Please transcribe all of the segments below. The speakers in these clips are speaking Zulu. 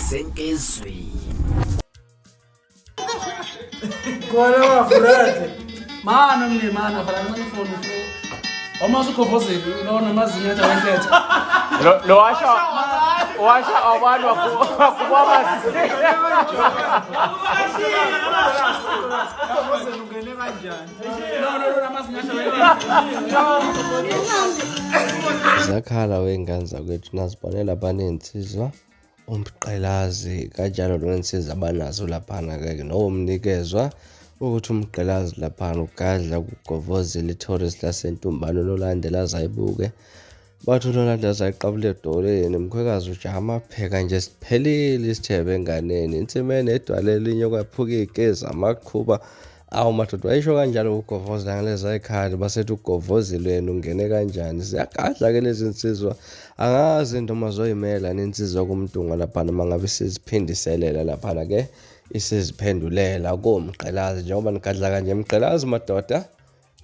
Senkizwi. Khona wafurete. Mana mni mana fana ngicela ifoni ufo. Uma usukhovozile lona amazinyo athi awentethe. Lo lo washa washa abantu wakuba amazinyo. Ungene kanjani? No no no amazinyo athi awentethe. Zakhala wey'ngane zakwethu nazibonela baneyinsizwa uMgqelazi kanjalo nonsiza abanazo laphana-ke nowomnikezwa ukuthi uMgqelazi laphana ugadla kugovozile i-tourist lasentumbane uNolandela azayibuke bathi uNolandela azayiqabule edoleni mkhwekazi ujaha amapheka nje siphelile isithebe enganeni insimeni edwala elinye kwaphuka iy'kezi amaqhuba Awu madoda wayisho kanjalo uGovoza ngaleza ekhaya basethi uGovozile yena ungene kanjani ziyagadla ke lezi nsizwa angazi noma zoyimela nensizwa kumntungwa laphana uma ngabe isiziphindiselela laphana ke isiziphendulela komgqelazi njengoba nigadla kanje mgqelazi madoda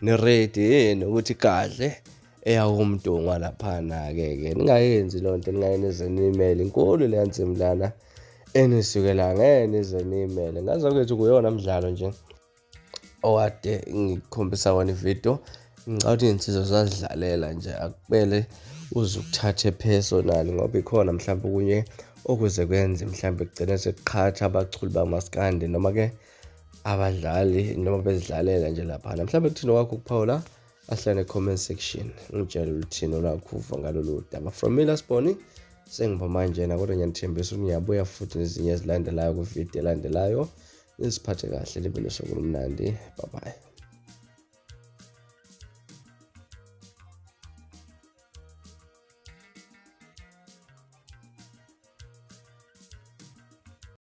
niredi yini ukuthi gadle eyawumntungwa laphana-ke ke ningayenzi loo nto ningaye nize niyimele inkulu leya nsimbi lana enisukela ngeke nize niyimele ngaze kwethu kuyona mdlalo nje owade ngikhombisa wona ividiyo ngicabanga ukuthi iy'nsizwa zazidlalela nje akubele uze ukuthathe personal ngoba ikhona mhlawumbe okunye okuze kwenze mhlawumbe kugcine sekuqhatha abaculi bamaskandi noma-ke abadlali noma bezidlalela nje laphana mhlawumbe kuthini okwakho ukuphawula ahlale comment section ngitshele uluthini olwakho uvo ngalolu daba from mina siboni sengiba manjena kodwa ngiyanithembisa ukuthi ngiyabuya futhi nezinye ezilandelayo kwividiyo elandelayo niziphathe kahle libe nosuku olumnandi bye bye.